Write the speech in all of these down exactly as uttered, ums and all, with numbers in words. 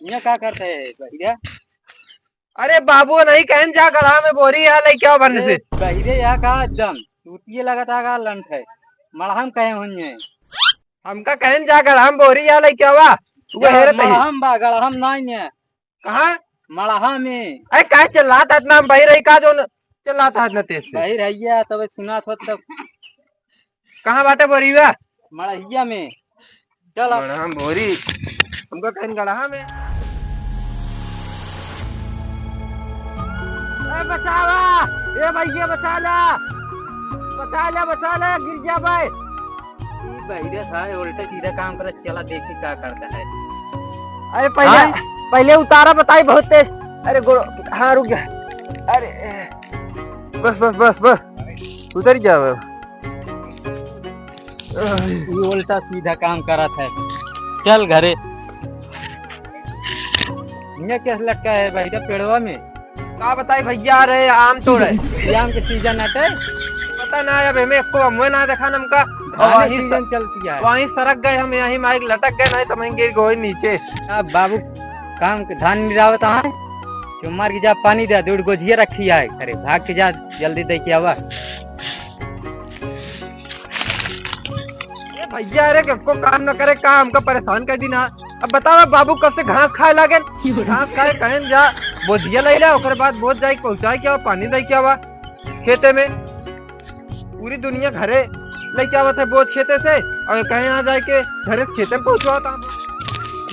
यहाँ का करते है बहिरा? अरे बाबू, नहीं कहेन जा गड़हा में बोरी है, लइके आओ भरने से। बहिरे यहाँ का एकदम चूतिए लगत है का लंठ है, मड़हा में कहे हुई है। हमका कहेन जा गड़हा में बोरी है, लइके आवा। वो हेरत है। मड़हा में बा, गड़हा में नहीं है। कहाँ? मड़हा में। अरे काहे चिल्लात है इतना, हम बहिर है का जो न-, चिल्लात है इतना तेज से? बहिर है या, तबे सुनात हो तब। कहाँ बाटे बोरिया? मड़हिया में। चल अब। मड़हा में बोरी, हमका कहेन गड़हा में। ए बचावा, ए भैया बचा ला, बचा ला, बचा ला, गिर गया भाई। ई बहिरे सारे उल्टा सीधा काम करत, चला देखी का करता है। अरे पहले, हाँ? पहले उतारा बताई बहुत तेज। अरे गोड़, हाँ रुक जा। अरे बस बस बस बस, उतर जाओ अब। ये उल्टा सीधा काम करत है। चल घरे। ये कैसे लटका है भाई, जब पेड़वा में? का बताई भैया, अरे आम तोड़े। ये आम के सीजन हटे? पता ना, अब हमें एको अमुए ना देखा नमका। धान वहीं सीजन स-, चलती है। वहीं सरक गए हम, यहीं माइक लटक गए, नहीं तो वहीं गिर गए नीचे। अब बाबू काम के धान निरावत है, चुम्मार की जा पानी दे, दूध गोझिया रखी है, अरे भाग के जा, जल्दी दे के आवा। ए भैया, अरे को काम न करे, का हमका परेशान कर दी ना। अब बताओ, बाबू कब से घास खाए लागे, घास खाए कहें जा, बोझिया ले ले, ओकर बाद बोझ जाए पहुँचाए क्या, पानी दे क्या हुआ खेते में। पूरी दुनिया घरे लेके आवत है बोझ खेते से, और कहें यहाँ जाए के घरे खेते में पहुँचवाता।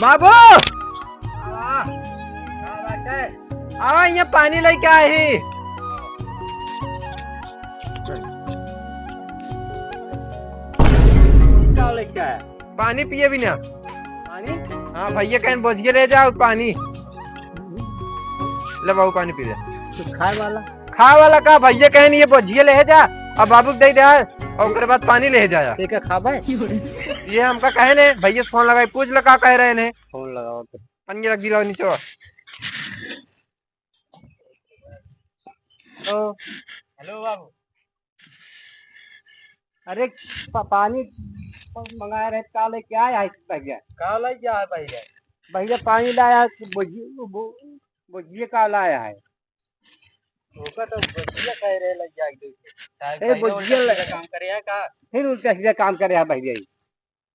बाबू, आवा, आवा, ये पानी लेके आए ही। का लेके आया? पानी पिए बिना। पानी? हाँ भैया, कहें बोझिए ले जाओ पानी। ले बाबू, पानी पी ले। कुछ खाए वाला? खाए वाला का भैया, कहें ये बोझिए ले जा, अब बाबू के दे दे, और ओकरे बाद पानी ले जाया। ये का खाबे? ये हमका कहे ने, भैया से फोन लगाई, पूछ ले का कह रहे ने। फोन लगाओ तो। पन्नी रख दिलाओ नीचे। हेलो। हेलो बाबू। अरे प-, पानी मंगाए रहे, का लेके आया है भैया? का लेके आया भैया? भैया पानी लाया, बोझिए, बो-, बोझिए का लाया है? ओका तो बोझिया कह रहे लग जाए दे। ए, भैया बोझिया उल्टा ले- सीधा काम करे है का? फिर उल्टा सीधा काम करे है भैया।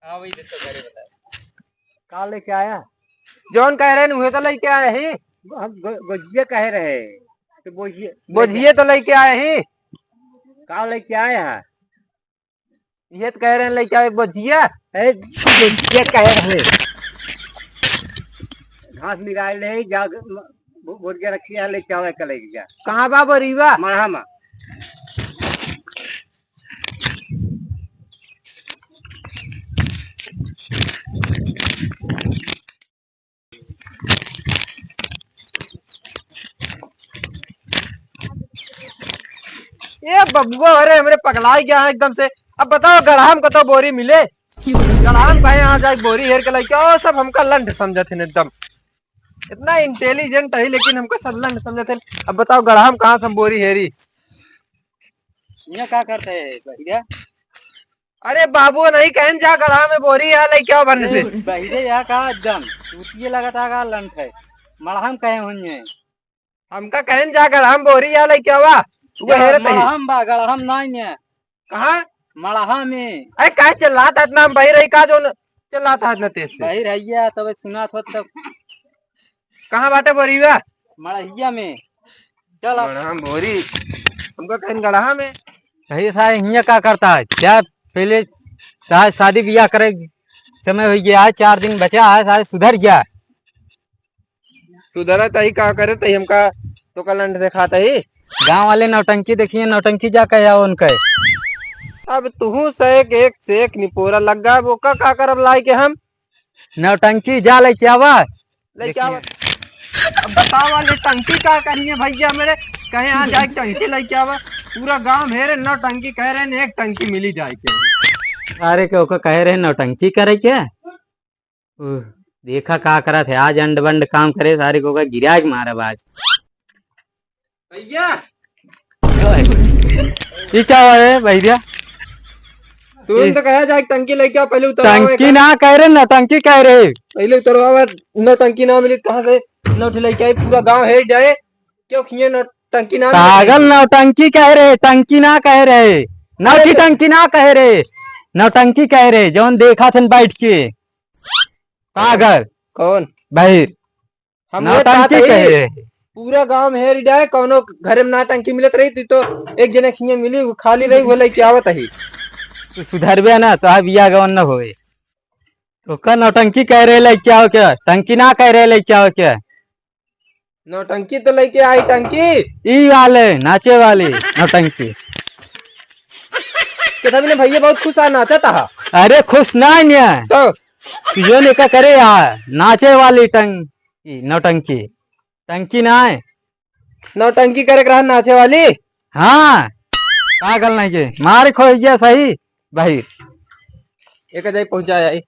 हाँ, वही देखो, घरे बताओ। का लेके आया? जौन कह रहे हैं, उहे तो लेके आए ही। हम गो-, गोजिया कह रहे हैं। तो बोझिए, बोझिए तो लेके आए ही। का लेके आए हैं? ये तो कह रहे हैं, लेके आए बोझिया। ए, बोझिया कह रहे हैं। घास निकाल ले, जा, बो-, बोझिया रखी है, लेके आवे, चले जा। कहाँ बा बोरिया? मरहा मा। ए बबुआ, अरे हमरे पगलाई गया है एकदम से। अब बताओ, गड़हा में कतो बोरी मिले? गड़हा में कहे यहाँ जाए बोरी हेर के लेके आओ, सब हमका लंठ समझत हैं एकदम। इतना intelligent है, लेकिन हमका सब लंठ समझत हैं। अब बताओ, गड़हा में कहाँ से हम बोरी हेरी? यहाँ का करते है भैया? अरे बाबू, नहीं कहन जा, गड़हा में बोरी है, लेके आओ भरने से। बहिरे यहाँ का एकदम चूतिए लगता का लंठ है, मड़हा में कहे हुई है। हमका कहन जा, गड़हा में बोरी है, लेके आवा। तू कहे रहते ही। मड़हा में बा, गड़हा में नहीं है। कहाँ? मड़हा में। अरे काहे चिल्लात है इतना, हम बहिर है का जो न-, चिल्लात है इतना तेज से? बहिर है या, तबे सुनात हो तब। कहाँ बाटे बोरिया? मड़हिया में। चल अब। गड़हा में बोरी, हमका कहन गड़हा में। कहिए सारे हियाँ का करता है? क्या पहले सारे शादी ब्याह करे समय हो गया है, चार दिन बचा है, सारे सुधर गया। सुधरा तही का करे, तही हमका तो का लंठ दिखाता ही। गाँव वाले नौटंकी देखिए, नौटंकी जा कहे आओ उनके। अब तुहू से एक, एक से एक निपोरा लग गा, वो का, का करब लाई के हम? नौटंकी जा लेके आवा। लेके आवा। देखिए। अब बताओ वाले टंकी का करिए भैया मेरे, कहे यहाँ जाए टंकी लेके आवा। पूरा गांव मेरे नौटंकी कह रहे हैं, एक टंकी मिली जाए के। सारे के ओका कह रहे हैं नौटंकी करे के। उह, देखा का करत है, आज अंड बंड काम करे, सारे को ओका गिरा के मारब आज। भैया। ये क्या हुआ है भैया? तू इस- तो कहा जाए टंकी लेके आओ, पहले उतरवाओ टंकी एकर। ना कह रहे, नौटंकी कह रहे। पहले उतरवाओ, नौटंकी ना मिली, कहाँ से नौठी लेके आई? पूरा गांव हेर जाए, क्यों खिए नौटंकी ना मिली? पागल, नौटंकी कह रहे, टंकी ना कह रहे, नौठी अरे टंकी ना कह रहे, नौटंकी कह रहे, जौन देखा थे बैठ के। पागल। कौन? बहिर। हम ये नौटंकी बात है, कहे। पूरा गांव में हेर जाए, कौनो घरे में नौटंकी मिलत रही, तू तो एक जने खिए मिली, वो खाली रही, वो लेके आवत ही। तू सुधरबे ना, तो बिया गवन न होए। तो का नौटंकी कह रहे, लेके आओ क्या? टंकी ना कह रहे, लेके आओ क्या? नौटंकी तो लेके आई टंकी। ई वाले, नाचे वाली नौटंकी। कितना भी ना भैया बहुत खुश आ, नाचत हा। अरे खुश ना है न्या। तो? यो ने का करे यार, नाचे वाली टंकी, नौटंकी। टंकी ना है। नौटंकी करे के रहा नाचे वाली। हाँ, पागल नहीं के, मार खो गया सही भाई। एक जाई पहुंचा आई।